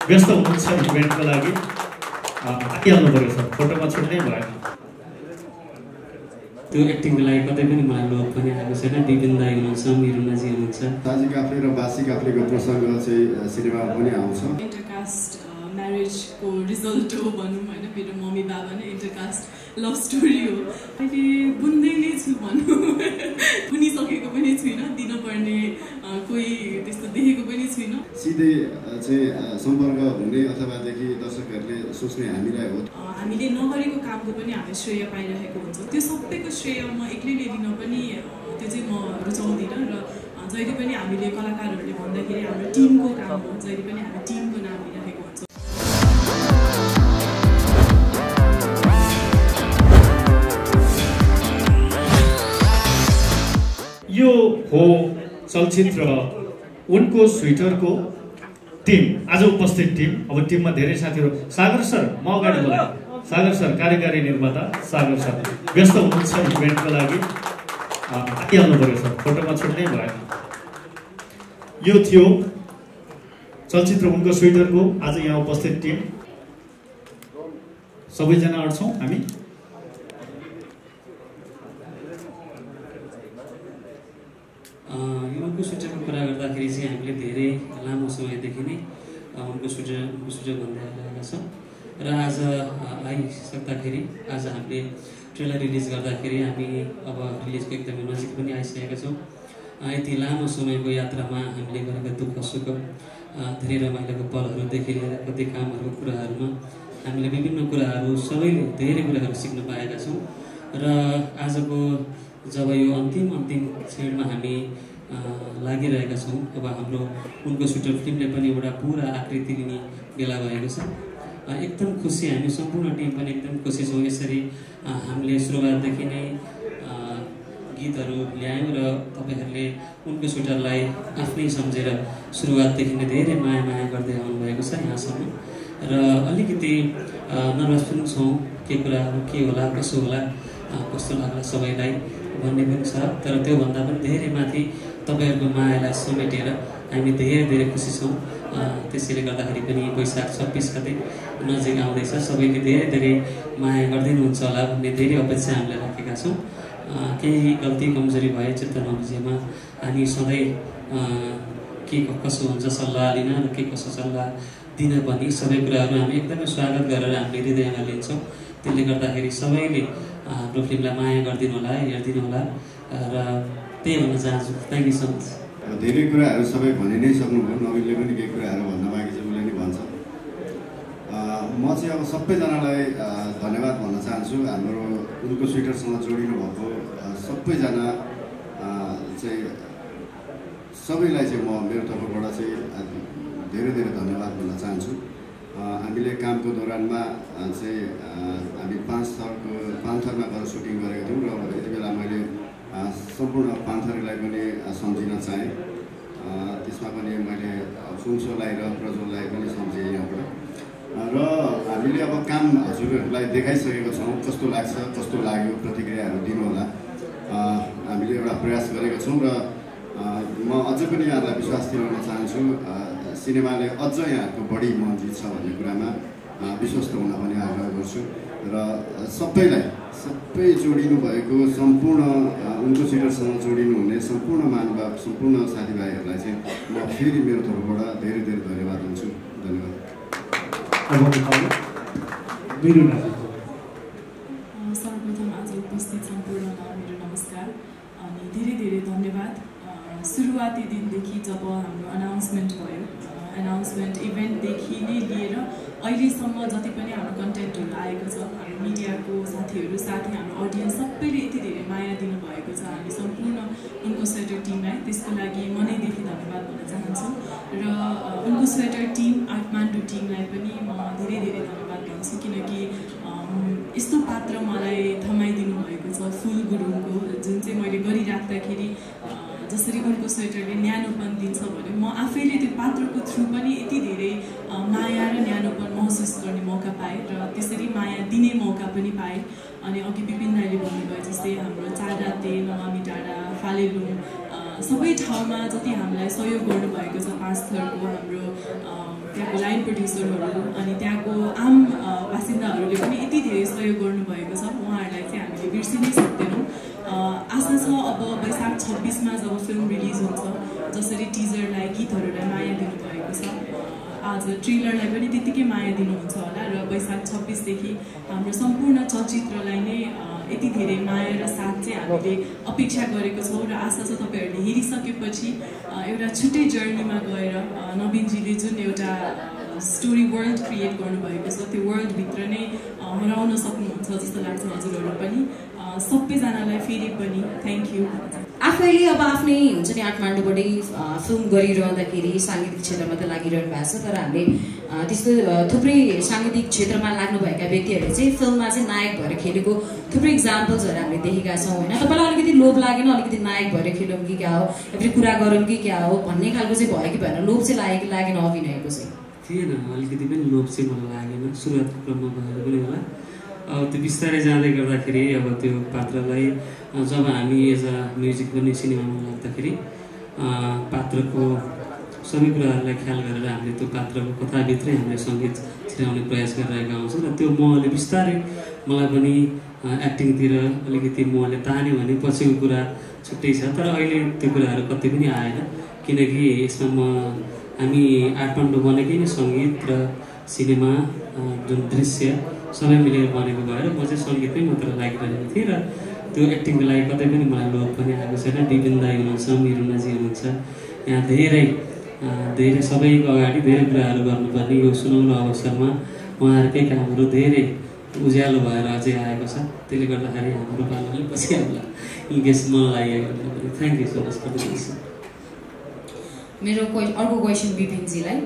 व्यस्त हुनुहुन्छ इभेन्टको लागि आइहाल्नु पर्यो सर फोटोमा छुट्नै भएन त्यो एक्टिङको लागि कतै पनि मलाई लोभ पनि आएको छैन विपिन दाइ हुनुहुन्छ मिरुनाजी हुनुहुन्छ साजी काफ्ले र बासी काफ्लेको प्रसङ्ग चाहिँ सिनेमामा पनि आउँछ इन्टरकास्ट म्यारेजको रिजल्ट हो भनौँ होइन मेरो मम्मी बाबा नै इन्टरकास्ट लभ स्टोरी हो अहिले बुन्दै नै छु भनौँ बुनिसकेको पनि छुइनँ दिनुपर्ने कोही त्यस्तो देखेको पनि छुइनँ सिधै चाहिँ सम्पर्क हुने अथवादेखि दर्शकहरूले सोच्ने हामीलाई हो हामीले नगरेको कामको पनि हामी श्रेय पाइरहेको हुन्छ त्यो सबैको श्रेय म एक्लैले लिन पनि त्यो चाहिँ म रुचाउँदिनँ र जहिले पनि हामीले कलाकारहरूले भन्दाखेरि हाम्रो टिमको काम हो जहिले पनि हामी टिमको नाम लिइरहेको हुन्छ यो हो चलचित्र उनको स्वेटरको टिम आज उपस्थित टिम अब टिममा धेरै साथीहरू सागर सर म अगाडि बोलाएँ सागर सर कार्यकारी निर्माता सागर सर व्यस्त हुनुहुन्छ इभेन्टको लागि आइहाल्नु पर्यो सर फोटोमा छुट्नै भएन यो थियो चलचित्र उनको स्वेटरको आज यहाँ उपस्थित टिम सबैजना अड्छौँ हामी उनको स्वेटरको कुरा गर्दाखेरि चाहिँ हामीले धेरै लामो समयदेखि नै उनको स्वेटर भन्दै आइरहेका छौँ र आज आइसक्दाखेरि आज हामीले ट्रेलर रिलिज गर्दाखेरि हामी अब रिलिजको एकदमै नजिक पनि आइसकेका छौँ यति लामो समयको यात्रामा हामीले गरेका दुःख सुख धेरै रमाइलोको पलहरूदेखि लिएर कति कामहरूको कुराहरूमा हामीले विभिन्न कुराहरू सबैले धेरै कुराहरू सिक्न पाएका छौँ र आजको जब यो अन्तिम क्षणमा हामी लागिरहेका छौँ अब हाम्रो उनको स्वेटर फिल्मले पनि एउटा पुरा आकृति लिने बेला भएको छ एकदम खुसी हामी सम्पूर्ण टिम पनि एकदम खुसी छौँ यसरी हामीले सुरुवातदेखि नै गीतहरू ल्यायौँ र तपाईँहरूले उनको स्वेटरलाई आफ्नै सम्झेर सुरुवातदेखि नै धेरै माया गर्दै आउनुभएको छ यहाँसम्म र अलिकति नर्भस पनि छौँ के कुराहरू के होला कसो होला कस्तो लाग्ला सबैलाई भन्ने पनि छ तर त्योभन्दा पनि धेरै माथि तपाईँहरूको मायालाई समेटेर हामी धेरै खुसी छौँ त्यसैले गर्दाखेरि पनि वैशाख 26 गते नजिक आउँदैछ सबैले धेरै माया गरिदिनुहुन्छ होला भन्ने धेरै अपेक्षा हामीले राखेका छौँ केही गल्ती कमजोरी भए चित्त नबुझेमा हामी सधैँ के कसो हुन्छ सल्लाह लिन र के कसो सल्लाह दिन पनि सबै कुराहरू हामी एकदमै स्वागत गरेर हामीले हृदयमा लिन्छौँ त्यसले गर्दाखेरि सबैले हाम्रो फिल्मलाई माया गरिदिनु होला हेरिदिनु होला र त्यही भन्न चाहन्छु थ्याङ्क यू सो मच धेरै कुराहरू सबै भनि नै सक्नुभयो नवीनले पनि केही कुराहरू भन्न बाँकी छ उसले नि भन्छ म चाहिँ अब सबैजनालाई धन्यवाद भन्न चाहन्छु हाम्रो उनको स्वेटरसँग जोडिनु भएको सबैजना चाहिँ सबैलाई चाहिँ म मेरो तर्फबाट चाहिँ धेरै धन्यवाद भन्न चाहन्छु हामीले कामको दौरानमा चाहिँ हामी पान्थरमा गएर सुटिङ गरेको थियौँ र यति बेला मैले सम्पूर्ण पान्थरलाई पनि सम्झिन चाहेँ त्यसमा पनि मैले सुनसोलाई र प्रज्वललाई पनि सम्झेँ यहाँबाट र हामीले अब काम हजुरहरूलाई देखाइसकेको छौँ कस्तो लाग्छ कस्तो लाग्यो प्रतिक्रियाहरू दिनुहोला हामीले एउटा प्रयास गरेका छौँ र म अझ पनि यहाँलाई विश्वास दिलाउन चाहन्छु सिनेमाले अझ यहाँहरूको बढी मर्जी छ भन्ने कुरामा विश्वस्त हुन पनि आग्रह गर्छु र सबै जोडिनु भएको सम्पूर्ण उनको स्वेटरसँग जोडिनु हुने सम्पूर्ण महानुभाव सम्पूर्ण साथीभाइहरूलाई चाहिँ म फेरि मेरो तर्फबाट धेरै धन्यवाद दिन्छु धन्यवाद सर्वप्रथम आज उपस्थित सम्पूर्णलाई मेरो नमस्कार अनि धेरै धन्यवाद सुरुवाती दिनदेखि जब हाम्रो अनाउन्समेन्ट भयो अनाउन्समेन्ट इभेन्टदेखि नै लिएर अहिलेसम्म जति पनि हाम्रो कन्टेन्टहरू आएको छ हाम्रो मिडियाको साथीहरू साथै हाम्रो अडियन्स सबैले यति धेरै माया दिनुभएको छ हामी सम्पूर्ण उनको स्वेटर टिमलाई त्यसको लागि मनैदेखि धन्यवाद भन्न चाहन्छु र उनको स्वेटर टिम काठमाडौँ टिमलाई पनि म धेरै धन्यवाद भन्छु किनकि यस्तो पात्र मलाई थमाइदिनु भएको छ फुल गुरुङको जुन चाहिँ मैले गरिराख्दाखेरि जसरी उनको स्वेटरले न्यानोपन दिन्छ भने म आफैले त्यो पात्रको थ्रु पनि यति धेरै माया र न्यानोपन महसुस गर्ने मौका पाएँ र त्यसरी माया दिने मौका पनि पाएँ अनि अघि विपिन दाइले भन्नुभयो जस्तै हाम्रो चाडा तेल नमामी टाढा फालेलुङ सबै ठाउँमा जति हामीलाई सहयोग गर्नुभएको छ 5 थरको हाम्रो त्यहाँको लाइन प्रड्युसरहरू अनि त्यहाँको आम बासिन्दाहरूले पनि यति धेरै सहयोग गर्नुभएको छ, उहाँहरूलाई चाहिँ हामीले बिर्सिनै सक्दैनौँ। आशा छ अब वैशाख 26मा जब फिल्म रिलिज हुन्छ, जसरी टिजरलाई गीतहरूलाई माया दिनुभएको छ, आज ट्रेलरलाई पनि त्यत्तिकै माया दिनुहुन्छ होला र वैशाख 26देखि हाम्रो सम्पूर्ण चलचित्रलाई नै यति धेरै माया र साथ चाहिँ हामीले अपेक्षा गरेको छौँ र आशा छ तपाईँहरूले हेरिसकेपछि एउटा छुट्टै जर्नीमा गएर नवीनजीले जुन एउटा स्टोरी वर्ल्ड क्रिएट गर्नुभएको छ त्यो वर्ल्डभित्र नै हराउन सक्नुहुन्छ जस्तो लाग्छ हजुरहरू पनि। सबैजनालाई फेरि पनि थ्याङ्क यू। आफैले अब आफ्नै हुन्छ नि काठमाडौँबाटै फिल्म गरिरहँदाखेरि साङ्गीतिक क्षेत्रमा त लागिरहनु भएको छ, तर हामीले त्यस्तो थुप्रै साङ्गीतिक क्षेत्रमा लाग्नुभएका व्यक्तिहरूले चाहिँ फिल्ममा चाहिँ नायक भएर खेलेको थुप्रै इक्जाम्पल्सहरू हामीले देखेका छौँ होइन। तपाईँलाई अलिकति लोभ लागेन अलिकति नायक भएर खेलौँ कि क्या हो, या फेरि कुरा गरौँ कि क्या हो भन्ने खालको चाहिँ भयो कि भएन, लोभ चाहिँ लागेको लागेन अभिनयको चाहिँ? थिएन, अलिकति पनि लोभ चाहिँ मलाई लागेन सुरुवातको क्रममा भएर पनि होला। अब त्यो बिस्तारै जाँदै गर्दाखेरि अब त्यो पात्रलाई जब हामी एज अ म्युजिक पनि सिनेमामा लाग्दाखेरि पात्रको सबै कुराहरूलाई ख्याल गरेर हामीले त्यो पात्रको कथाभित्रै हामीले सङ्गीत छिराउने प्रयास गरिरहेका हुन्छौँ र त्यो मोहले बिस्तारै मलाई पनि एक्टिङतिर अलिकति मोहले तान्यो भने पछिको कुरा छुट्टै छ, तर अहिले त्यो कुराहरू कति पनि आएन किनकि यसमा हामी काठमाडौँ बनेकै नै सङ्गीत र सिनेमा जुन दृश्य सबै मिलेर बनेको भएर म चाहिँ सङ्गीतमै मात्र लागिरहेको थिएँ र त्यो एक्टिङको लागि कतै पनि मलाई लोभ पनि आएको छैन। विपिन दाई हुनुहुन्छ, मिरुनाजी हुनुहुन्छ, यहाँ धेरै सबैको अगाडि धेरै कुराहरू गर्नुपर्ने यो सुनौलो अवसरमा उहाँहरूकै कामहरू धेरै उज्यालो भएर अझै आएको छ, त्यसले गर्दाखेरि हाम्रो पालो अलिक पछि आउला इनकेस मलाई लागेको। Thank you so much for this. मेरो अर्को क्वेसन विपिनजीलाई,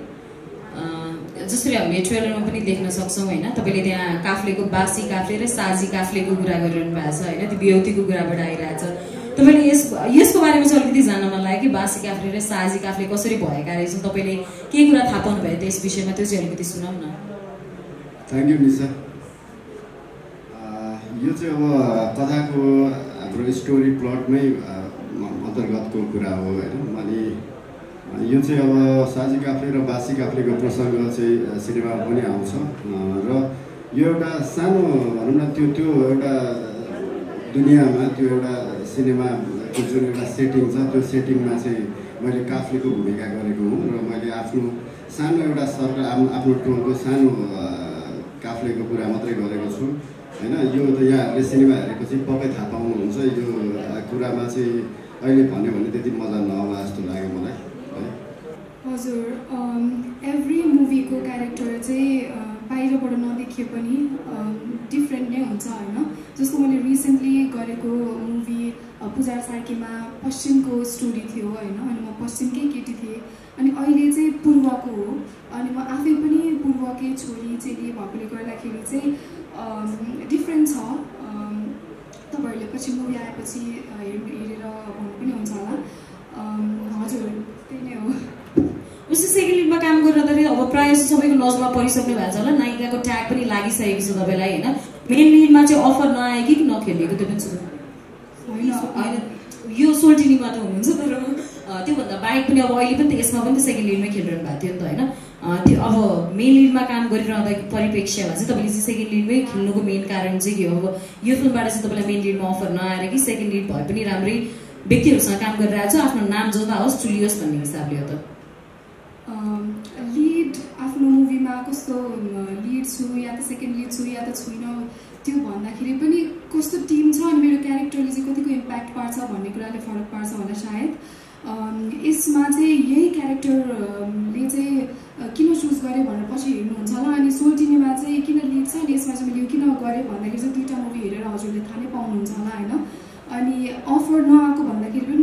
जसरी हामीले ट्रेलरमा पनि देख्न सक्छौँ होइन, तपाईँले त्यहाँ काफ्लेको बासी काफ्ले र साजी काफ्लेको कुरा गरिरहनु भएको छ होइन, त्यो बेहुतीको कुराबाट आइरहेछ। तपाईँले यसको बारेमा चाहिँ अलिकति जान्न मन लाग्यो कि बासी काफ्ले र साजी काफ्ले कसरी भएका रहेछन्, तपाईँले के कुरा थाहा पाउनु भयो त्यस विषयमा, त्यो चाहिँ अलिकति सुनाउँ न। Thank you Nisha. यो चाहिँ अब कथाको हाम्रो स्टोरी प्लटमै अन्तर्गतको कुरा हो होइन। अनि यो चाहिँ अब साजी काफ्ले र बासी काफ्लेको प्रसङ्ग चाहिँ सिनेमामा पनि आउँछ र यो एउटा सानो भनौँ न त्यो एउटा दुनियाँमा त्यो एउटा सिनेमाको जुन एउटा सेटिङ छ त्यो सेटिङमा चाहिँ मैले काफ्लेको भूमिका गरेको हुँ र मैले आफ्नो सानो एउटा सर्कल आफ्नो टोलको सानो काफ्लेको कुरा मात्रै गरेको छु होइन। यो त यहाँहरूले सिनेमा हेरेपछि पक्कै थाहा पाउनुहुन्छ। यो कुरामा चाहिँ अहिले भन्यो भने त्यति मजा नआउला जस्तो लाग्यो मलाई। हजुर, एभ्री मुभीको क्यारेक्टर चाहिँ बाहिरबाट नदेखिए पनि डिफ्रेन्ट नै हुन्छ होइन। जस्तो मैले रिसेन्टली गरेको मुभी पुजार सार्कीमा पश्चिमको स्टोरी थियो होइन, अनि म पश्चिमकै केटी थिएँ, अनि अहिले चाहिँ पूर्वको हो, अनि म आफै पनि पूर्वकै छोरी चेली भएकोले गर्दाखेरि चाहिँ डिफ्रेन्ट छ। तपाईँहरूले पछि मुभी आएपछि हेरेर भन्नु पनि हुन्छ होला। हजुर, त्यही नै हो। उसले सेकेन्ड लिडमा काम गरिरहँदाखेरि अब प्रायः सबैको नजरमा परिसक्नु भएको छ होला, नायिकाको ट्याग पनि लागिसकेको छ तपाईँलाई होइन। मेन लिडमा चाहिँ अफर नआयो कि नखेलिएको त्यो पनि होइन, यो सोल्टिनीमा त हुनुहुन्छ, तर त्योभन्दा बाहेक पनि अब अहिले पनि त यसमा पनि त सेकेन्ड लिडमै खेलिरहनु भएको थियो नि त होइन। त्यो अब मेन लिडमा काम गरिरहँदा परिप्रेक्ष्यमा चाहिँ तपाईँले चाहिँ सेकेन्ड लिडमै खेल्नुको मेन कारण चाहिँ के हो? अब यो फिल्मबाट चाहिँ तपाईँलाई मेन लिडमा अफर नआएर कि सेकेन्ड लिड भए पनि राम्रै व्यक्तिहरूसँग काम गरिरहेको छ, आफ्नो नाम जोता होस् चुलियोस् भन्ने हिसाबले हो त? लिड आफ्नो मुभीमा कस्तो लिड छु या त सेकेन्ड लिड छु या त छुइनँ त्यो भन्दाखेरि पनि कस्तो टिम छ अनि मेरो क्यारेक्टरले चाहिँ कतिको इम्प्याक्ट पार्छ भन्ने कुराले फरक पार्छ होला सायद। यसमा चाहिँ यही क्यारेक्टरले चाहिँ किन चुज गरेँ भनेर पछि हेर्नुहुन्छ होला। अनि सोल्टिनीमा चाहिँ किन लिड छ अनि यसमा चाहिँ मैले यो किन गरेँ भन्दाखेरि चाहिँ दुईवटा मुभी हेरेर हजुरले थाहा नै पाउनुहुन्छ होला होइन। अनि अफर नआएको भन्दाखेरि पनि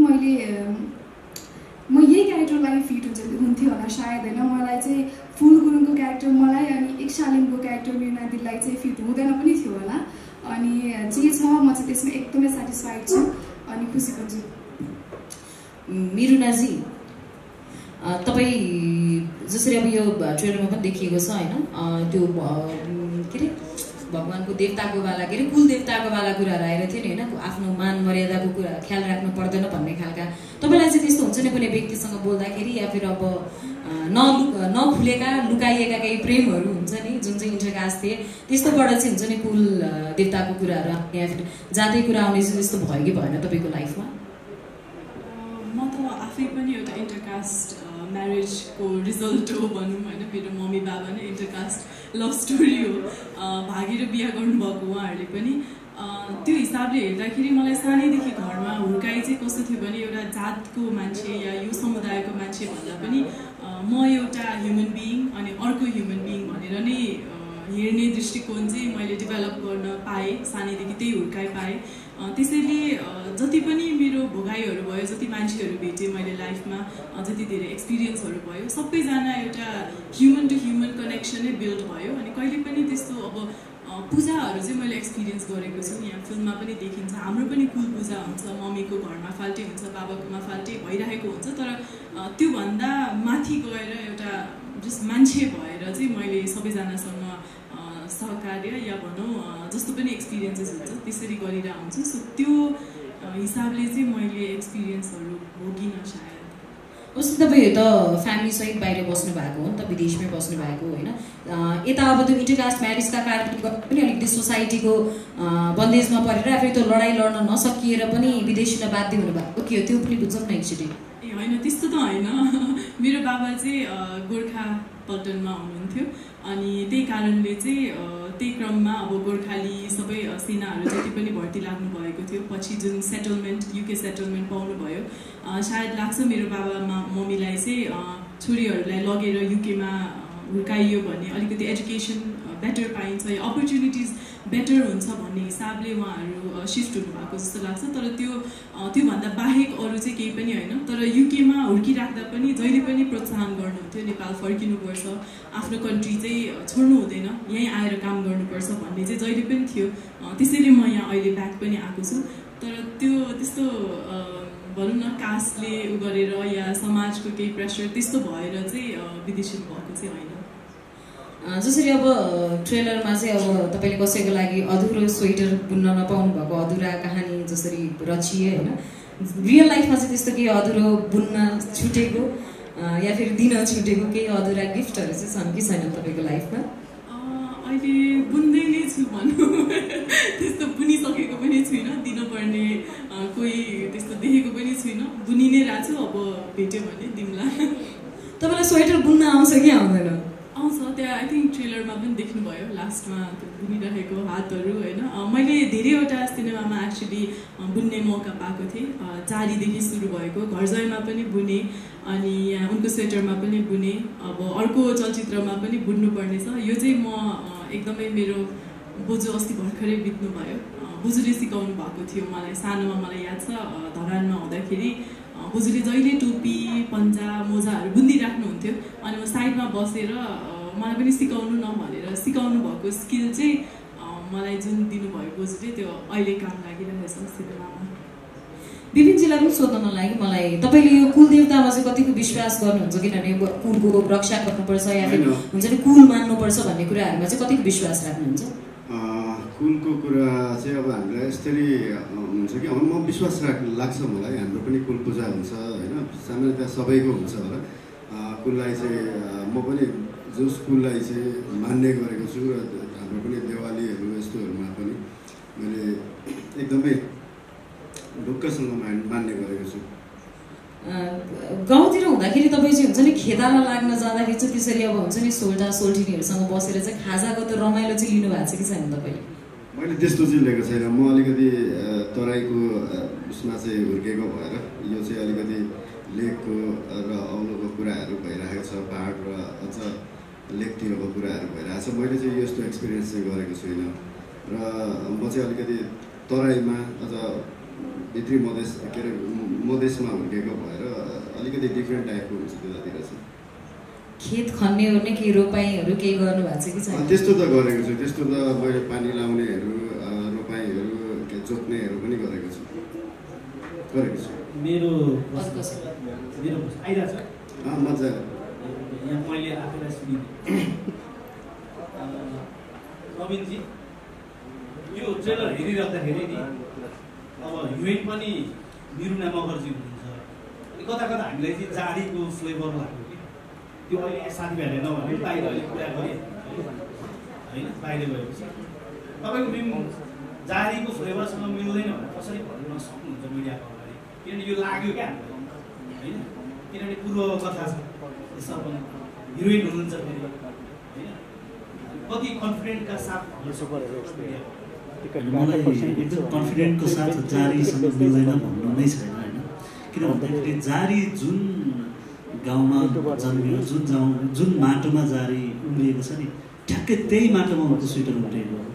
म यही क्यारेक्टर लागि फिट हुन्थ्यो होला सायद होइन। मलाई चाहिँ फुल गुरुङको क्यारेक्टर मलाई अनि इक्सालिनको क्यारेक्टर मिर्ना दिदीलाई चाहिँ फिट हुँदैन पनि थियो होला। अनि जे छ म चाहिँ त्यसमा एकदमै सेटिस्फाइड छु अनि खुसी पनि छु। मिरुनाजी, तपाईँ जसरी अब यो ट्रेलरमा पनि देखिएको छ होइन, त्यो के अरे भगवानको देवताको वाला के अरे कुल देवताको वाला कुराहरू आएर थियो नि होइन, आफ्नो मान मर्यादाको कुरा ख्याल राख्नु पर्दैन भन्ने खालका। तपाईँलाई चाहिँ त्यस्तो हुन्छ नि कुनै व्यक्तिसँग बोल्दाखेरि या फिर अब नखुलेका लुकाइएका केही प्रेमहरू हुन्छ नि जुन चाहिँ इन्टरकास्ट थिए, त्यस्तोबाट चाहिँ हुन्छ नि कुल देवताको कुराहरू या फिर जातीय कुरा आउने चाहिँ त्यस्तो भयो कि भएन तपाईँको लाइफमा? म त आफै पनि एउटा इन्टरकास्ट म्यारेजको रिजल्ट हो भनौँ होइन। मेरो मम्मी बाबा नै इन्टरकास्ट लभ स्टोरी हो, भागेर बिहा गर्नुभएको उहाँहरूले पनि। त्यो हिसाबले हेर्दाखेरि मलाई सानैदेखि घरमा हुर्काइ चाहिँ कस्तो थियो भने एउटा जातको मान्छे या यो समुदायको मान्छे भन्दा पनि म एउटा ह्युमन बिइङ अनि अर्को ह्युमन बिइङ भनेर नै हेर्ने दृष्टिकोण चाहिँ मैले डेभलप गर्न पाएँ, सानैदेखि त्यही हुर्काइ पाएँ। त्यसैले जति पनि मेरो भोगाइहरू भयो, जति मान्छेहरू भेटेँ मैले लाइफमा, जति धेरै एक्सपिरियन्सहरू भयो, सबैजना एउटा ह्युमन टु ह्युमन कनेक्सनै बिल्ड भयो। अनि कहिले पनि त्यस्तो अब पूजाहरू चाहिँ मैले एक्सपिरियन्स गरेको छु, यहाँ फिल्ममा पनि देखिन्छ, हाम्रो पनि कुल पूजा हुन्छ, मम्मीको घरमा फाल्टे हुन्छ, बाबाकोमा फाल्टे भइरहेको हुन्छ, तर त्योभन्दा माथि गएर एउटा जस्ट मान्छे भएर चाहिँ मैले सबैजनासँग सहकार्य या भनौँ जस्तो पनि एक्सपिरियन्सेस हुन्छ त्यसरी गरेर आउँछु। सो त्यो हिसाबले चाहिँ मैले एक्सपिरियन्सहरू भोगिनँ सायद। जस्तो तपाईँ त फ्यामिलीसहित बाहिर बस्नु भएको हो नि त, विदेशमै बस्नु भएको होइन, यता अब त्यो इन्टरकास्ट म्यारेजका कारण पनि अलिकति सोसाइटीको बन्देजमा परेर फेरि त्यो लडाइँ लड्न नसकिएर पनि विदेशीलाई बाध्य हुनुभएको के हो, त्यो पनि बुझौँ न एकचोटि। ए होइन, त्यस्तो त होइन। मेरो बाबा चाहिँ गोर्खा पल्टनमा हुनुहुन्थ्यो अनि त्यही कारणले चाहिँ त्यही क्रममा अब गोर्खाली सबै सेनाहरू जति पनि भर्ती लाग्नु भएको थियो, पछि जुन सेटलमेन्ट युके सेटलमेन्ट पाउनुभयो, सायद लाग्छ मेरो बाबा मम्मीलाई चाहिँ छोरीहरूलाई लगेर युकेमा हुर्काइयो भने अलिकति एजुकेसन बेटर पाइन्छ या अपर्च्युनिटिज बेटर हुन्छ भन्ने हिसाबले उहाँहरू सिफ्ट हुनुभएको जस्तो लाग्छ। तर त्योभन्दा बाहेक अरू चाहिँ केही पनि होइन। तर युकेमा हुर्किराख्दा पनि जहिले पनि प्रोत्साहन गर्नुहुन्थ्यो, नेपाल फर्किनुपर्छ, आफ्नो कन्ट्री चाहिँ छोड्नु हुँदैन, यहीँ आएर काम गर्नुपर्छ भन्ने चाहिँ जहिले पनि थियो। त्यसैले म यहाँ अहिले ब्याक पनि आएको छु। तर त्यस्तो भनौँ न कास्टले उ गरेर या समाजको केही प्रेसर त्यस्तो भएर चाहिँ विदेशी भएको चाहिँ होइन। जसरी अब ट्रेलरमा चाहिँ अब तपाईँले कसैको लागि अधुरो स्वेटर बुन्न नपाउनु भएको अधुरा कहानी जसरी रचिए होइन, रियल लाइफमा चाहिँ त्यस्तो केही अधुरो बुन्न छुटेको या फेरि दिन छुटेको केही अधुरा गिफ्टहरू चाहिँ छन् कि छैन तपाईँको लाइफमा? अहिले बुन्दै नै छु भनौँ, त्यस्तो बुनिसकेको पनि छुइनँ, दिनुपर्ने कोही त्यस्तो देखेको पनि छुइनँ, बुनि नै रहेको छु, अब भेट्यो भने दिउँला। तपाईँलाई स्वेटर बुन्न आउँछ कि आउँदैन? आउँछ, त्यहाँ आई थिङ्क ट्रेलरमा पनि देख्नुभयो लास्टमा त्यो बुनिरहेको हातहरू होइन। मैले धेरैवटा सिनेमामा एक्चुली बुन्ने मौका पाएको थिएँ, जारीदेखि सुरु भएको घरजयमा पनि बुने अनि यहाँ उनको स्वेटरमा पनि बुने, अब अर्को चलचित्रमा पनि बुन्नुपर्ने छ। यो चाहिँ म एकदमै मेरो बोजू अस्ति भर्खरै बित्नु भयो, बोजूले सिकाउनु भएको थियो मलाई, सानोमा मलाई याद छ धरानमा हुँदाखेरि बोजूले जहिले टोपी पन्जा मोजाहरू बुनिदिइराख्नुहुन्थ्यो अनि म साइडमा बसेर मलाई पनि सिकाउनु न भनेर सिकाउनु भएको स्किल चाहिँ मलाई जुन दिनुभयो बोजूले त्यो अहिले काम लागिरहेको छ सिनेमामा। विपिनजीलाई पनि सोध्न मन लाग्यो मलाई, तपाईँले यो कुल देवतामा चाहिँ कतिको विश्वास गर्नुहुन्छ? किनभने कुलको रक्षा गर्नुपर्छ या फिर हुन्छ नि कुल मान्नुपर्छ भन्ने कुराहरूमा चाहिँ कतिको विश्वास राख्नुहुन्छ? कुलको कुरा चाहिँ अब हामीलाई यसरी हुन्छ कि म विश्वास लाग्छ मलाई, हाम्रो पनि कुल पूजा हुन्छ होइन, सामान्यतया सबैको हुन्छ होला। कुललाई चाहिँ म पनि जस कुललाई चाहिँ मान्ने गरेको छु र हाम्रो पनि देवालीहरू यस्तोहरूमा पनि मैले एकदमै ढुक्कसँग मान्ने गरेको छु। गाउँतिर हुँदाखेरि तपाईँ चाहिँ हुन्छ नि खेताला लाग्न जाँदाखेरि चाहिँ त्यसरी अब हुन्छ नि सोल्टा सोल्टिनीहरूसँग बसेर चाहिँ खाजाको त रमाइलो चाहिँ लिनु भएको छ कि छैन तपाईँले? मैले त्यस्तो चाहिँ लिएको छैन, म अलिकति तराईको उसमा चाहिँ हुर्केको भएर यो चाहिँ अलिकति लेकको र औलोको कुराहरू भइरहेको छ, पाहाड र अझ लेकतिरको कुराहरू भइरहेको छ। मैले चाहिँ यस्तो एक्सपिरियन्स चाहिँ गरेको छुइनँ र म चाहिँ अलिकति तराईमा अझ भित्री मधेस के अरे मधेसमा हुर्केको भएर अलिकति डिफ्रेन्ट टाइपको हुन्छ त्यतातिर चाहिँ। खेत खन्ने ओर्ने केही रोपाइँहरू केही गर्नु भएको छ कि छैन? त्यस्तो त गरेको छु, त्यस्तो त मैले पानी लाउनेहरू रोपाइँहरू जोत्नेहरू पनि गरेको छु। मेरो आइरहेछ मजाले यहाँ मैले आफैलाई सुनिदिएँ। प्रवीणजी ट्रेलर हेरिराख्दाखेरि नि अब हिरोइन पनि मिरुना मगर्जी हुनुहुन्छ अनि कता कता हामीलाई चाहिँ जाडीको फ्लेभर लाग्यो कि त्यो अहिले साथीभाइहरूले नभने बाहिर अहिले कुरा गरिहाल्नु होइन बाहिर गएपछि तपाईँको फिल्म जाडीको फ्लेभरसँग मिल्दैन भनेर कसरी भन्न सक्नुहुन्छ मिडियाको अगाडि किनभने यो लाग्यो क्या हामीलाई होइन किनभने पूर्व कथा छ यसमा पनि हिरोइन हुनुहुन्छ फेरि होइन कति कन्फिडेन्टका साथ मलाई एकदम कन्फिडेन्टको साथ जारीसँग मिल्दैन भन्नु नै छैन होइन किन भन्दाखेरि जारी जुन गाउँमा जन्मियो जुन माटोमा जारी उम्रिएको छ नि ठ्याक्कै त्यही माटोमा उनको स्वेटर उम्रिएको हो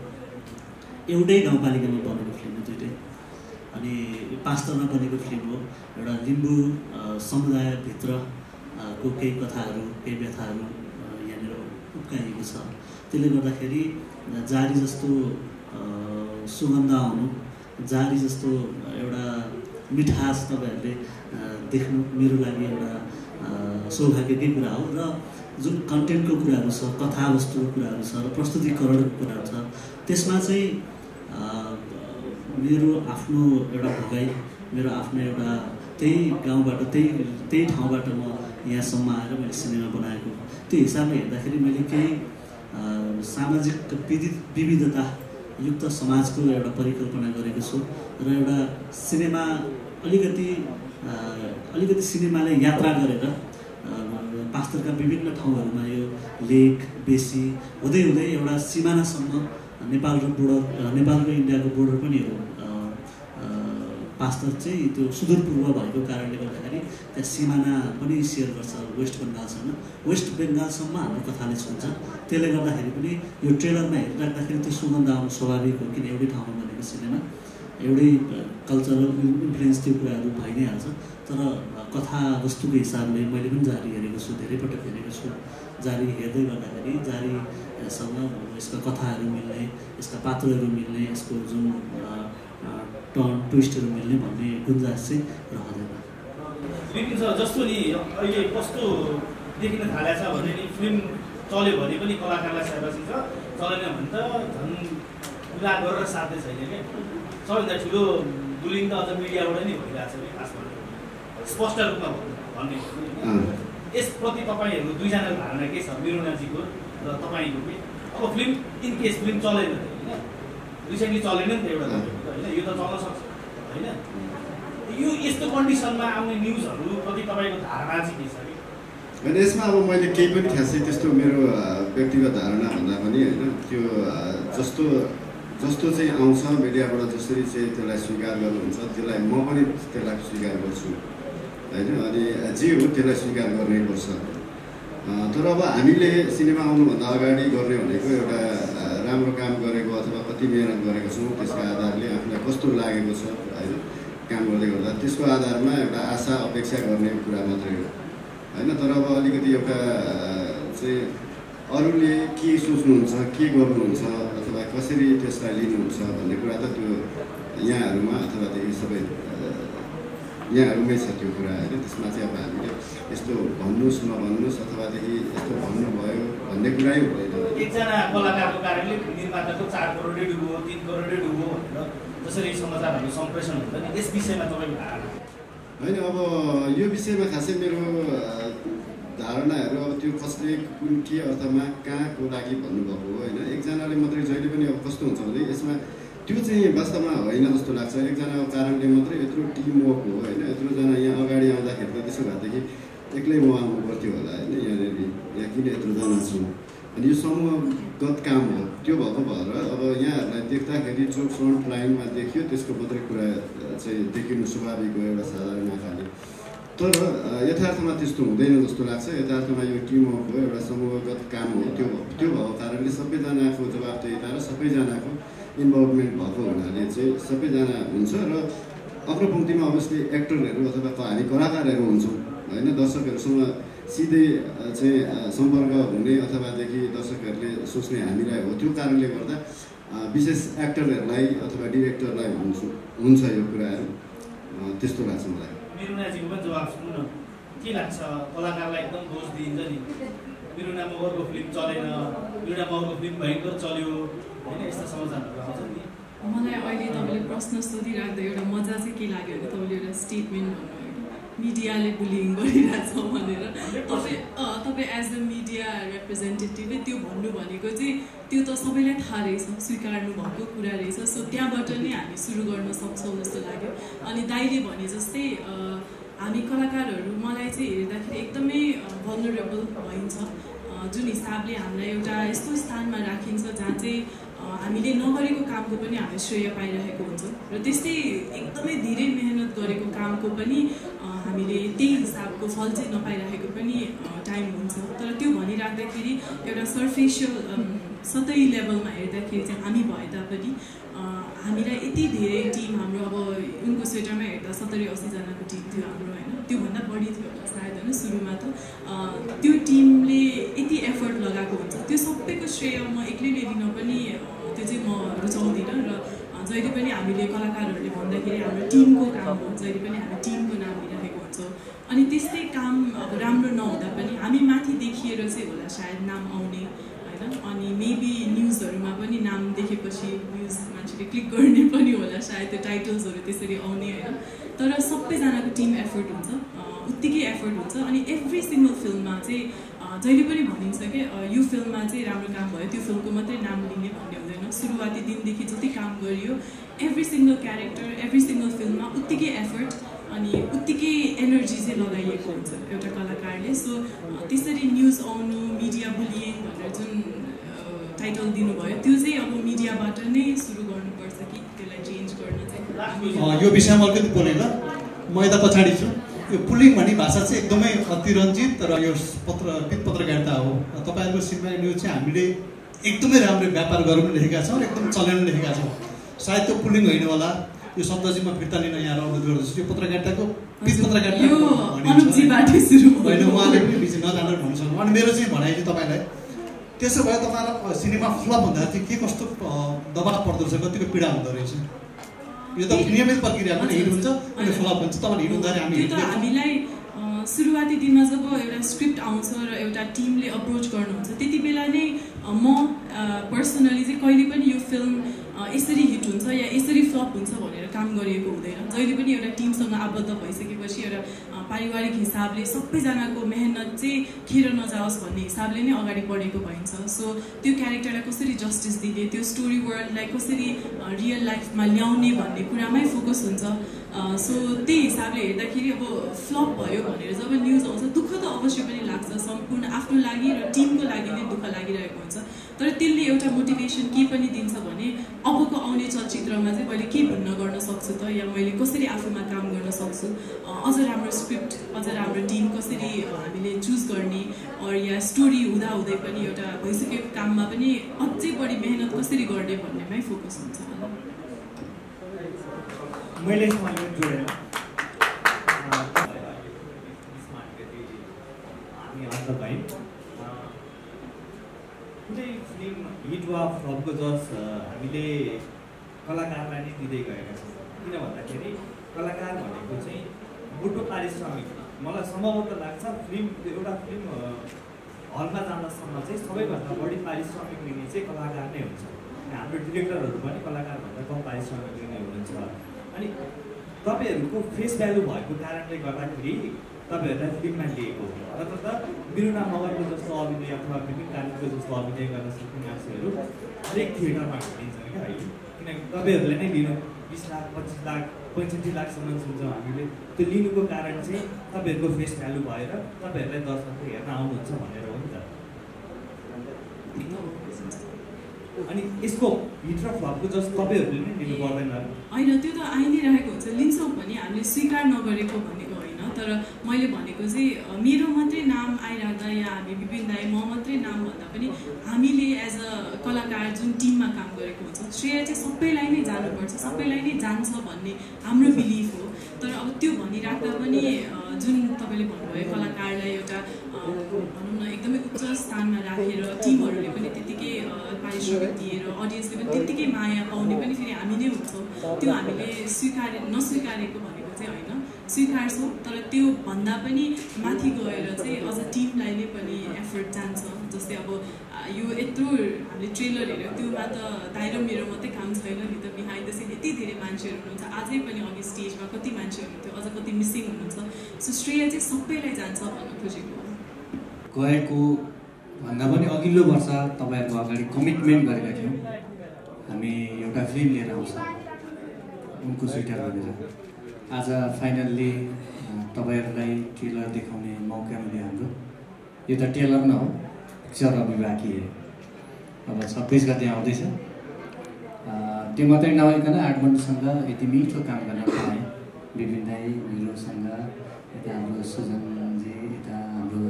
एउटै गाउँपालिकामा बनेको फिल्म हो दुइटै अनि पाँचतर्फमा बनेको फिल्म हो एउटा लिम्बू समुदायभित्र को केही कथाहरू केही व्यथाहरू यहाँनिर उब्काइएको छ त्यसले गर्दाखेरि जारी जस्तो सुगन्ध आउनु जारी जस्तो एउटा मिठास तपाईँहरूले देख्नु मेरो लागि एउटा सौभाग्यकै कुरा हो र जुन कन्टेन्टको कुराहरू छ कथावस्तुको कुराहरू छ र प्रस्तुतिकरणको कुराहरू छ त्यसमा चाहिँ मेरो आफ्नो एउटा भगाइ मेरो आफ्नो एउटा त्यही गाउँबाट त्यही ठाउँबाट म यहाँसम्म आएर मैले सिनेमा बनाएको त्यो हिसाबले हेर्दाखेरि मैले केही सामाजिक विविधता युक्त समाजको एउटा परिकल्पना गरेको छु र एउटा सिनेमा अलिकति सिनेमाले यात्रा गरेर पाँचतर्फका विभिन्न ठाउँहरूमा यो लेक बेसी हुँदै हुँदै एउटा सिमानासम्म नेपाल र इन्डियाको बोर्डर पनि हो पाँचतर्फ चाहिँ त्यो सुदूरपूर्व भएको कारणले गर्दाखेरि त्यहाँ सिमाना पनि सेयर गर्छ वेस्ट बङ्गालसँग वेस्ट बङ्गालसम्म हाम्रो कथाले छुन्छ त्यसले गर्दाखेरि पनि यो ट्रेलरमा हेरिराख्दाखेरि त्यो सुगन्ध आउनु स्वाभाविक हो किन एउटै ठाउँमा बनेको सिनेमा एउटै कल्चरल इन्फ्लुएन्स त्यो कुराहरू भइ नै हाल्छ तर कथावस्तुको हिसाबले मैले पनि जारी हेरेको छु धेरै पटक हेरेको छु जारी हेर्दै गर्दाखेरि जारीसँग यसका कथाहरू मिल्ने यसका पात्रहरू मिल्ने यसको जुन टर्न ट्विस्टहरू मिल्ने भन्ने गुन्जाइस चाहिँ रहँदैन विपिन सर जस्तो नि अहिले कस्तो देखिन थालेको छ भने नि फिल्म चल्यो भने पनि कलाकारलाई स्याबासी छ चलेन भने त झन् कुरा गरेर साध्य छैन क्या सबैभन्दा ठुलो बुलिङ त अझ मिडियाबाट नै भइरहेको छ कि खास गरेर स्पष्ट रूपमा भन्ने यसप्रति तपाईँहरू दुईजनाको धारणा के छ मिरुनाजीको र तपाईँको के अब फिल्म इन केस फिल्म चलेन होइन रिसेन्टली चलेन नि त एउटा होइन यो त चल्न सक्छ होइन यो यस्तो कन्डिसनमा आउने न्युजहरूप्रति तपाईँको धारणा चाहिँ के छ कि होइन यसमा अब मैले केही पनि खासै त्यस्तो मेरो व्यक्तिगत धारणा भन्दा पनि होइन त्यो जस्तो चाहिँ आउँछ मिडियाबाट जसरी चाहिँ त्यसलाई स्वीकार गर्नुहुन्छ त्यसलाई म पनि त्यसलाई स्वीकार गर्छु होइन अनि जे हो त्यसलाई स्वीकार गर्नैपर्छ तर अब हामीले सिनेमा आउनुभन्दा अगाडि गर्ने भनेको एउटा राम्रो काम गरेको अथवा कति मेहनत गरेको छौँ त्यसको आधारले आफूलाई कस्तो लागेको छ होइन काम गर्दै गर्दा त्यसको आधारमा एउटा आशा अपेक्षा गर्ने कुरा मात्रै हो होइन तर अब अलिकति एउटा चाहिँ अरूले के सोच्नुहुन्छ के गर्नुहुन्छ अथवा कसरी त्यसलाई लिनुहुन्छ भन्ने कुरा त त्यो यहाँहरूमा अथवा त्यो सबै यहाँहरूमै छ त्यो कुरा होइन त्यसमा चाहिँ अब हामीले यस्तो भन्नुहोस् नभन्नुहोस् अथवादेखि यस्तो भन्नुभयो भन्ने कुरै हुँदैन एकजना कलाकारको कारणले निर्माताको 4 करोडै डुब्यो 3 करोडै डुब्यो भनेर जसरी समाचारहरू सम्प्रेषण हुन्छ नि यस विषयमा तपाईँको धारणा होइन अब यो विषयमा खासै मेरो धारणाहरू अब त्यो कसले कुन के अर्थमा कहाँको लागि भन्नुभएको हो होइन एकजनाले मात्रै जहिले पनि अब कस्तो हुन्छ भने यसमा त्यो चाहिँ वास्तवमा होइन जस्तो लाग्छ एकजनाको कारणले मात्रै यत्रो टिम वर्क हो होइन यत्रोजना यहाँ अगाडि आउँदाखेरि त त्यसो भएदेखि एक्लै म आउनु पर्थ्यो होला होइन यहाँनिर यहाँ किन यत्रोजना छौँ अनि यो समूहगत काम हो त्यो भएको भएर अब यहाँहरूलाई देख्दाखेरि जो फ्रन्ट लाइनमा देखियो त्यसको मात्रै कुरा चाहिँ देखिनु स्वाभाविक हो एउटा साधारण आँखाले तर यथार्थमा त्यस्तो हुँदैन जस्तो लाग्छ यथार्थमा यो टिम वर्क हो एउटा समूहगत काम हो त्यो भएको कारणले सबैजनाको जवाबदेहिता र सबैजनाको इन्भल्भमेन्ट भएको हुनाले चाहिँ सबैजना हुन्छ र अग्लो पङ्क्तिमा अभियसली एक्टरहरू अथवा हामी कलाकारहरू हुन्छौँ होइन दर्शकहरूसँग सिधै चाहिँ सम्पर्क हुने अथवादेखि दर्शकहरूले सोच्ने हामीलाई हो त्यो कारणले गर्दा विशेष एक्टरहरूलाई अथवा डिरेक्टरलाई हुन्छ यो कुराहरू त्यस्तो लाग्छ मलाई मिरुनाजीको पनि जवाब सुन्नु न के लाग्छ कलाकारलाई एकदम दोष दिइन्छ नि मिरुना मगरको फिल्म चलेन मिरुना मगरको फिल्म भयङ्कर चल्यो होइन यस्ता समाचारहरू आउँछ नि मलाई अहिले तपाईँले प्रश्न सोधिराख्दा एउटा मजा चाहिँ के लाग्यो भने तपाईँले एउटा स्टेटमेन्ट भन्नुभयो मिडियाले बुलिङ गरिरहेछ भनेर तपाईँ एज अ मिडिया रिप्रेजेन्टेटिभले त्यो भन्नु भनेको चाहिँ त्यो त सबैलाई थाहा रहेछ स्वीकार्नु भएको कुरा रहेछ सो त्यहाँबाट नै हामी सुरु गर्न सक्छौँ जस्तो लाग्यो अनि दाइले भने जस्तै हामी कलाकारहरू मलाई चाहिँ हेर्दाखेरि एकदमै भल्नरेबल भइन्छ जुन हिसाबले हामीलाई एउटा यस्तो स्थानमा राखिन्छ जहाँ चाहिँ हामीले नगरेको कामको पनि हामी श्रेय पाइरहेको हुन्छ र त्यस्तै एकदमै धेरै मेहनत गरेको कामको पनि हामीले त्यही हिसाबको फल चाहिँ नपाइरहेको पनि टाइम हुन्छ तर त्यो भनिराख्दाखेरि एउटा सर्फेसियल सतही लेभलमा हेर्दाखेरि चाहिँ हामी भए तापनि हामीलाई यति धेरै टिम हाम्रो अब उनको स्वेटरमा हेर्दा 70-80 जनाको टिम थियो हाम्रो होइन त्योभन्दा बढी थियो होला सायद होइन सुरुमा त त्यो टिमले यति एफर्ट लगाएको हुन्छ त्यो सबैको श्रेय म एक्लैले लिन पनि त्यो चाहिँ म रुचाउँदिनँ र जहिले पनि हामीले कलाकारहरूले भन्दाखेरि हाम्रो टिमको काम हो जहिले पनि हामी टिमको नाम लिइरहेको हुन्छौँ अनि त्यस्तै काम अब राम्रो नहुँदा पनि हामी माथि देखिएर चाहिँ होला सायद नाम आउने होइन अनि मेबी न्युजहरूमा पनि नाम देखेपछि न्युज मान्छेले क्लिक गर्ने पनि होला सायद त्यो टाइटल्सहरू त्यसरी आउने होइन तर सबैजनाको टिम एफर्ट हुन्छ उत्तिकै एफर्ट हुन्छ अनि एभ्री सिङ्गल फिल्ममा चाहिँ जहिले पनि भनिन्छ कि यो फिल्ममा चाहिँ राम्रो काम भयो त्यो फिल्मको मात्रै नाम लिने भन्ने हुँदैन सुरुवाती दिनदेखि जति काम गरियो every single character every single फिल्ममा उत्तिकै एफर्ट अनि उत्तिकै एनर्जी चाहिँ लगाइएको हुन्छ एउटा कलाकारले सो त्यसरी न्युज आउनु मिडिया बुलिङ भनेर जुन टाइटल दिनुभयो त्यो चाहिँ अब मिडियाबाट नै सुरु गर्नुपर्छ कि त्यसलाई चेन्ज गर्न चाहिँ यो विषयमा अलिकति बोलेँ ल म यता पछाडि छु यो पुलिङ भन्ने भाषा चाहिँ एकदमै अतिरञ्जित र यो पत्रकारिता हो तपाईँहरूको सिनेमा न्युज चाहिँ हामीले एकदमै राम्रो व्यापार गरौँ लेखेका छौँ र एकदम चलन लेखेका छौँ सायद त्यो पुलिङ होइन होला यो शब्द चाहिँ म फिर्ता लिन यहाँ अनुरोध गर्दछु यो पत्रकारिताको पत्रकारिता होइन उहाँले पनि बिच नजानेर भन्नु सक्नु अनि मेरो चाहिँ भनाइ चाहिँ तपाईँलाई त्यसो भए तपाईँलाई सिनेमा फ्लप भन्दा चाहिँ के कस्तो दबाब पर्दो रहेछ कतिको पीडा हुँदो रहेछ यो त नियमित प्रक्रिया पनि हिट हुन्छ अनि फ्लप हुन्छ तपाईँले हिट हुँदाखेरि हामीलाई सुरुवाती दिनमा जब एउटा स्क्रिप्ट आउँछ र एउटा टिमले अप्रोच गर्नुहुन्छ त्यति बेला नै म पर्सनली चाहिँ कहिले पनि यो फिल्म यसरी हिट हुन्छ या यसरी फ्लप हुन्छ भनेर काम गरिएको हुँदैन जहिले पनि एउटा टिमसँग आबद्ध भइसकेपछि एउटा पारिवारिक हिसाबले सबैजनाको मेहनत चाहिँ खेर नजाओस् भन्ने हिसाबले नै अगाडि बढेको भइन्छ सो त्यो क्यारेक्टरलाई कसरी जस्टिस दिने त्यो स्टोरी वर्ल्डलाई कसरी रियल लाइफमा ल्याउने भन्ने कुरामै फोकस हुन्छ सो त्यही हिसाबले हेर्दाखेरि अब फ्लप भयो भनेर जब न्युज आउँछ दुःख त अवश्य पनि लाग्छ सम्पूर्ण आफ्नो लागि र टिमको लागि नै दुःख लागिरहेको हुन्छ तर त्यसले एउटा मोटिभेसन के पनि दिन्छ भने अबको आउने चलचित्रमा चाहिँ मैले के भिन्न गर्न सक्छु त या मैले कसरी आफूमा काम गर्न सक्छु अझ राम्रो स्क्रिप्ट अझ राम्रो टिम कसरी हामीले चुज गर्ने या स्टोरी हुँदाहुँदै पनि एउटा भइसकेको काममा पनि अझै बढी मेहनत कसरी गर्ने भन्नेमै फोकस हुन्छ मैले जोडेर हामी अन्त भयौँ कुनै फिल्म हिट वा फ्लपको जस हामीले कलाकारलाई नै दिँदै गएका छौँ किन भन्दाखेरि कलाकार भनेको चाहिँ मोटो पारिश्रमिक मलाई सम्भवतः लाग्छ एउटा फिल्म हलमा जाँदासम्म चाहिँ सबैभन्दा बढी पारिश्रमिक लिने चाहिँ कलाकार नै हुन्छ हाम्रो डिरेक्टरहरू पनि कलाकारभन्दा कम पारिश्रमिक लिने हुनुहुन्छ अनि तपाईँहरूको फेस भ्यालु भएको कारणले गर्दाखेरि तपाईँहरूलाई फिल्ममा लिएको हो नत्र त बिरुना मगरको जस्तो अभिनय अथवा विपिन कार्कीको जस्तो अभिनय गर्न सक्ने मान्छेहरू हरेक थिएटरमा भेटिन्छन् क्या है किनकि तपाईँहरूले नै लिनु 20 लाख 25 लाख 65 लाखसम्म सुन्छौँ हामीले त्यो लिनुको कारण चाहिँ तपाईँहरूको फेस भ्यालु भएर तपाईँहरूलाई दर्शकले हेर्न आउनुहुन्छ भनेर हो नि त अनि यसको हिट र फ्लपको जस्तो तपाईँहरूले नै लिनु पर्दैन होइन त्यो त आइ नै रहेको हुन्छ लिन्छौँ भने हामीले स्वीकार नगरेको भनेको होइन तर मैले भनेको चाहिँ मेरो मात्रै नाम आइराख्दा या हामी विपिन दाइ म मात्रै नाम भन्दा पनि हामीले एज अ कलाकार जुन टिममा काम गरेको हुन्छ श्रेय चाहिँ सबैलाई नै जानुपर्छ सबैलाई नै जान्छ भन्ने हाम्रो बिलिफ हो तर अब त्यो भनिराख्दा पनि जुन तपाईँले भन्नुभयो कलाकारलाई एउटा भनौँ न एकदमै उच्च स्थानमा राखेर टिमहरूले पनि त्यत्तिकै पारिश्रमिक दिएर अडियन्सले पनि त्यत्तिकै माया पाउने पनि फेरि हामी नै हुन्छौँ त्यो हामीले नस्वीकारेको भनेको चाहिँ होइन, स्वीकार्छौँ। तर त्यो भन्दा पनि माथि गएर चाहिँ अझ टिमलाई नै पनि एफर्ट जान्छ। जस्तै अब यो यत्रो हामीले ट्रेलर हेऱ्यो, त्योमा त दाइ र मेरो मात्रै काम छैन नि त, बिहाइन्ड द सिन यति धेरै मान्छेहरू हुनुहुन्छ। आजै पनि अघि स्टेजमा कति मान्छेहरू हुनुहुन्थ्यो, अझ कति मिसिङ हुनुहुन्छ। सो श्रेय चाहिँ सबैलाई जान्छ भन्न खोजेको। गएको भन्दा पनि अघिल्लो वर्ष तपाईँहरूको अगाडि कमिटमेन्ट गरेका थियौँ, हामी एउटा फिल्म लिएर आउँछ उनको स्वेटर भनेर। आज फाइनल्ली तपाईँहरूलाई ट्रेलर देखाउने मौका मिल्यो हाम्रो। यो त ट्रेलर न हो, पिक्चर अभी बाँकी है। अब 26 गते आउँदैछ। त्यो मात्रै नभइकन आठमण्डसँग यति मिठो काम गर्न पाएँ, विभिन्न दाइ हिरोसँग, यता हाम्रो सुजनजी, यता हाम्रो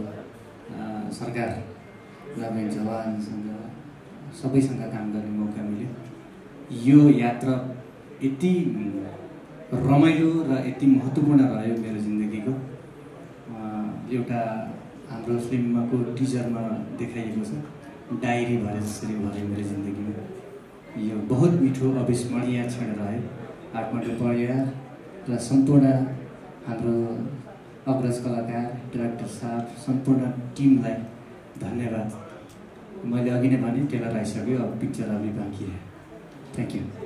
सरकार ग्रामीण जवानसँग सबैसँग काम गर्ने मौका मिल्यो। यो यात्रा यति रमाइलो र यति महत्त्वपूर्ण रह्यो मेरो जिन्दगीको। एउटा हाम्रो फिल्मको टिजरमा देखाइएको छ, डायरी भरे जसरी भरे मेरो जिन्दगीमा। यो बहुत मिठो अविस्मरणीय क्षण रह्यो। आठमाटो परिवार र सम्पूर्ण हाम्रो अग्रज कलाकार, डाइरेक्टर साहब, सम्पूर्ण टिमलाई धन्यवाद। मैले अघि नै भने ट्रेलर आइसक्यो, अब पिक्चर अभी बाँकी है। Thank you.